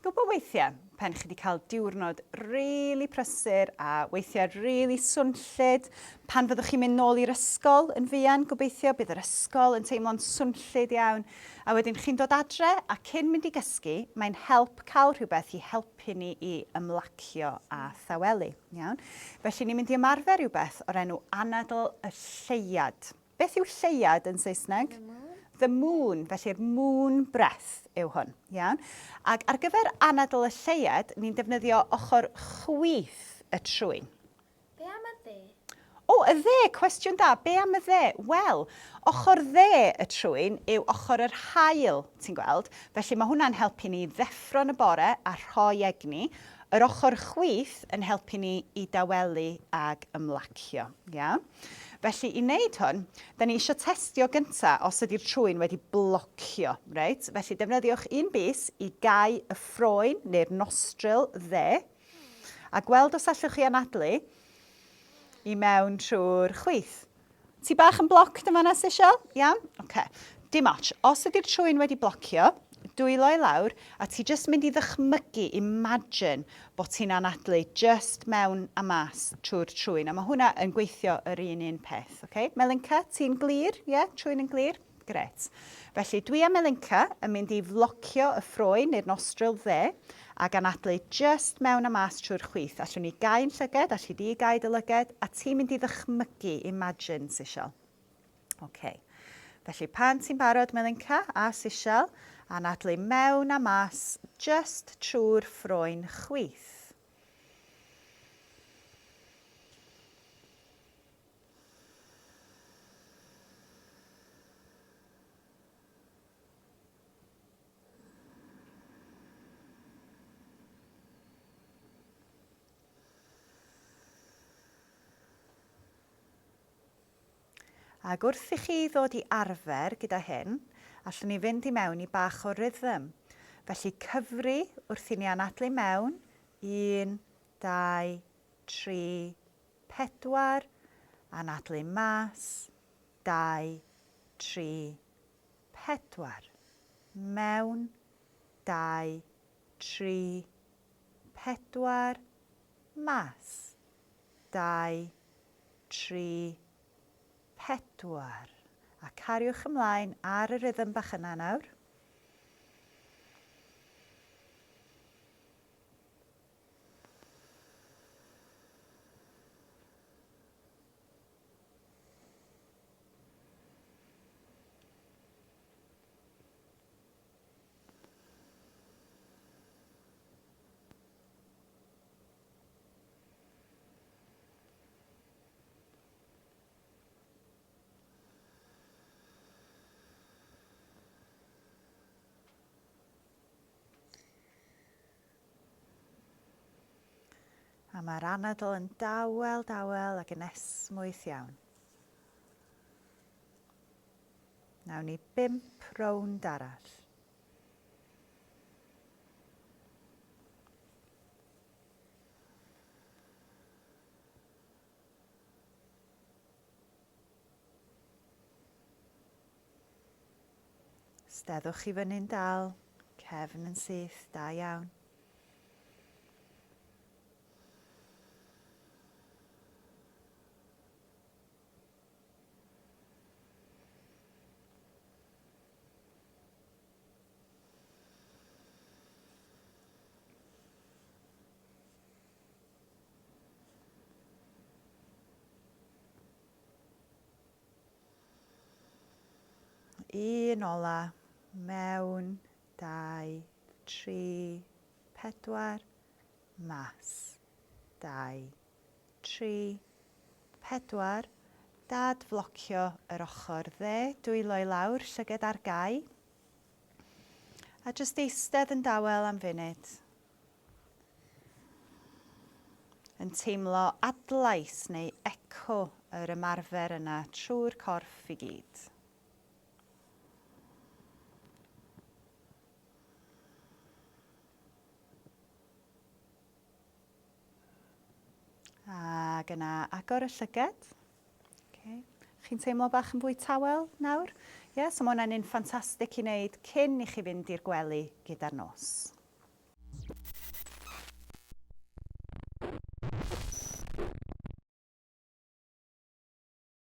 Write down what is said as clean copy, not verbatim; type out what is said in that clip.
Gwybod weithiau, pen chi wedi cael diwrnod rili prysur a weithiau rili swnllyd, pan fyddwch chi'n mynd nôl i'r ysgol yn fuan, gobeithio, bydd yr ysgol yn teimlo'n swnllyd iawn, a wedyn chi'n dod adre a cyn mynd i gysgu, mae'n help cael rhywbeth i helpu ni i ymlacio a thawelu. Iawn? Felly ni'n mynd i ymarfer rhywbeth o'r enw anadl y lleuad. Beth yw lleuad yn Saesneg? The moon. The moon, felly'r moon breath yw hwn. Iawn? Ac ar gyfer anadl y lleuad, ni'n defnyddio ochr chwith y trwyn. Be am y dde? O, y dde, cwestiwn da. Be am y dde? Wel, ochr dde y trwyn yw ochr yr haul, ti'n gweld. Felly mae hwnna'n helpu ni ddeffro yn y bore a rhoi egni. Yr ochr chwith yn helpu ni i dawelu ag ymlacio. Iawn? Felly, i wneud hwn, da ni eisiau testio gynta os ydy'r trwyn wedi blocio, reit? Felly, defnyddiwch un bys i gau y ffroen neu'r nostril dde, a gweld os allwch chi anadlu i mewn trwy'r chwith. Ti bach yn blocked yn fanna, Sisial? Iawn? Oce. Okay. Dim ots. Os ydy'r trwyn wedi blocio, dwylo i lawr, a ti jyst mynd i ddychmygu, imagine, bod ti'n anadlu jyst mewn a mas trwy'r trwyn. A mae hwnna yn gweithio yr un un peth. Okay? Melinka, ti'n glir? Ie, yeah? Trwyn yn glir? Gret. Felly dwi a Melinka yn mynd i flocio y ffroen neu'r nostril dde ac anadlu jyst mewn a mas trwy'r chwith. Allwn ni gau'n llyged, alli di gau dy lyged, a ti'n mynd i ddychmygu, imagine, Sisial. Ok. Felly pan ti'n barod, Melinka a Sisial, anadlu mewn a mas jyst trwy'r ffroen chwith. Ac wrth i chi ddod i arfer gyda hyn, allwn ni fynd i mewn i bach o rhythm. Felly cyfri wrth i ni anadlu mewn, 1, 2, 3, 4, anadlu mas, 2, 3, 4, mewn, 2, 3, 4, mas, 2, 3, 4. A cariwch ymlaen ar y rhythm bach yna nawr. A mae'r anadl yn dawel, dawel ac yn esmwyth iawn. Nawn ni bump rownd arall. Steddwch i fyny'n dal, cefn yn syth, da iawn. Un ola, mewn, 2, 3, 4, mas, 2, 3, 4, dad flocio yr ochr dde, dwylo i lawr, llyged ar gau. A jyst eistedd yn dawel am funud. Yn teimlo adlais neu eco yr ymarfer yna trwy'r corff i gyd. Ac yna agor y llyged. Okay. Chi'n teimlo bach yn fwy tawel nawr? Ie, yeah, so mae hwnna'n un ffantastig i wneud cyn i chi fynd i'r gwely gyda'r nos.